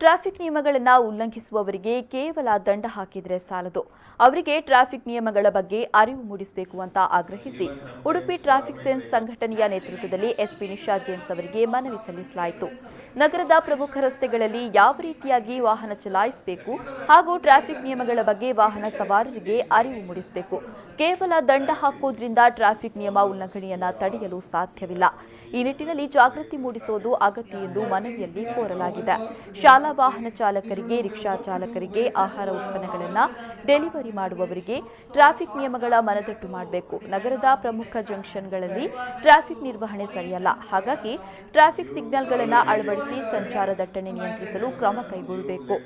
Traffic ನಿಯಮಗಳನ್ನು ಉಲ್ಲಂಘಿಸುವವರಿಗೆ ಕೇವಲ ದಂಡ ಹಾಕಿದರೆ ಸಾಲದು, ಅವರಿಗೆ ಟ್ರಾಫಿಕ್ ನಿಯಮಗಳ ಬಗ್ಗೆ ಅರಿವು ಮೂಡಿಸಬೇಕು ಅಂತ ಆಗ್ರಹಿಸಿ ಉಡುಪಿ ಟ್ರಾಫಿಕ್ ಸೆನ್ಸ್ ಸಂಘಟನೆಯ ನೇತೃತ್ವದಲ್ಲಿ ಎಸ್ಪಿ ನಿಶಾ ಜೇಮ್ಸ್ ಅವರಿಗೆ ಮನವಿ ಸಲ್ಲಿಸಲಾಯಿತು. ನಗರದ ಪ್ರಮುಖ ರಸ್ತೆಗಳಲ್ಲಿ ಯಾವ ರೀತಿಯಾಗಿ ವಾಹನ ಚಲಾಯಿಸಬೇಕು ಹಾಗೂ ಟ್ರಾಫಿಕ್ ನಿಯಮಗಳ ಬಗ್ಗೆ ವಾಹನ ಸವಾರರಿಗೆ ಅರಿವು ಮೂಡಿಸಬೇಕು. ಕೇವಲ ದಂಡ ಹಾಕುವುದರಿಂದ ಟ್ರಾಫಿಕ್ ನಿಯಮ ಉಲ್ಲಂಘನೆಯನ್ನು ತಡೆಯಲು ಸಾಧ್ಯವಿಲ್ಲ. ಈ ನಿಟ್ಟಿನಲ್ಲಿ ಜಾಗೃತಿ ಮೂಡಿಸುವುದು ಅಗತ್ಯ ಎಂದು ಮನವಿಯಲ್ಲಿ ಕೋರಲಾಗಿದೆ. ಶಾಲಾ ವಾಹನ ಚಾಲಕರಿಗೆ, ರಿಕ್ಷಾ ಚಾಲಕರಿಗೆ, ಆಹಾರ ಉತ್ಪನ್ನಗಳನ್ನು ಡೆಲಿವರಿ ಮಾಡುವವರಿಗೆ ಟ್ರಾಫಿಕ್ ನಿಯಮಗಳ ಮನದಟ್ಟು ಮಾಡಬೇಕು. ನಗರದ ಪ್ರಮುಖ ಜಂಕ್ಷನ್ಗಳಲ್ಲಿ ಟ್ರಾಫಿಕ್ ನಿರ್ವಹಣೆ ಸರಿಯಲ್ಲ. ಹಾಗಾಗಿ ಟ್ರಾಫಿಕ್ ಸಿಗ್ನಲ್ಗಳನ್ನು ಅಳವಡಿಸಿ ಸಂಚಾರ ದಟ್ಟಣೆ ನಿಯಂತ್ರಿಸಲು ಕ್ರಮ ಕೈಗೊಳ್ಳಬೇಕು.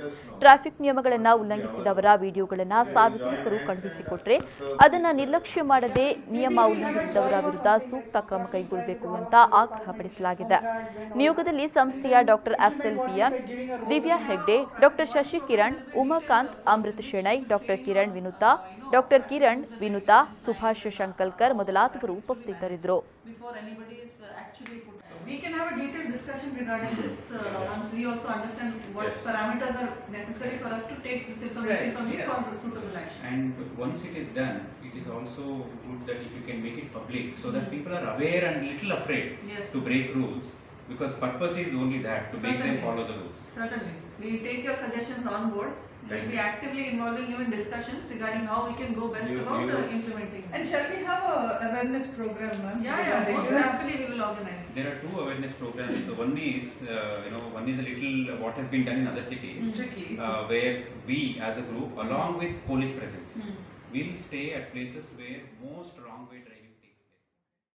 ಟ್ರಾಫಿಕ್ ನಿಯಮಗಳನ್ನು ಉಲ್ಲಂಘಿಸಿದವರ ವಿಡಿಯೋಗಳನ್ನು ಸಾರ್ವಜನಿಕರು ಕಳುಹಿಸಿಕೊಟ್ಟರೆ ಅದನ್ನು ನಿರ್ಲಕ್ಷ್ಯ ಮಾಡದೆ ನಿಯಮ ಉಲ್ಲಂಘಿಸಿದವರ ವಿರುದ್ಧ ಸೂಕ್ತ ಕ್ರಮ ಕೈಗೊಳ್ಳಬೇಕು ಅಂತ ಆಗ್ರಹಪಡಿಸಲಾಗಿದೆ. ನಿಯೋಗದಲ್ಲಿ ಸಂಸ್ಥೆಯ doctor Afzal P M, Divya Hegde, doctor Shashi Kiran, Umakant, Amrit Shenoy, doctor Kiran Vinutha, doctor Kiran Vinutha, Subhash Shankalkar ಮೊದಲಾದವರು ಉಪಸ್ಥಿತರಿದ್ದರು. Before anybody is actually put. We can have a detailed discussion regarding this once we also understand what parameters are necessary for us to take this information from you for suitable action. And once it is done, it is also good that if you can make it public so that people are aware and little afraid to break rules, because purpose is only that, to make them follow the rules. Certainly. We take your suggestions on board. We'll Thank be you. Actively involving you in discussions regarding how we can go best about implementing And this. Shall we have a awareness program, ma'am, Yeah, regarding most this? Happily we will organize. There are two awareness programs. The one is, one is a little what has been done in other cities, Tricky. Where we as a group, along with police presence, will stay at places where most wrong way driving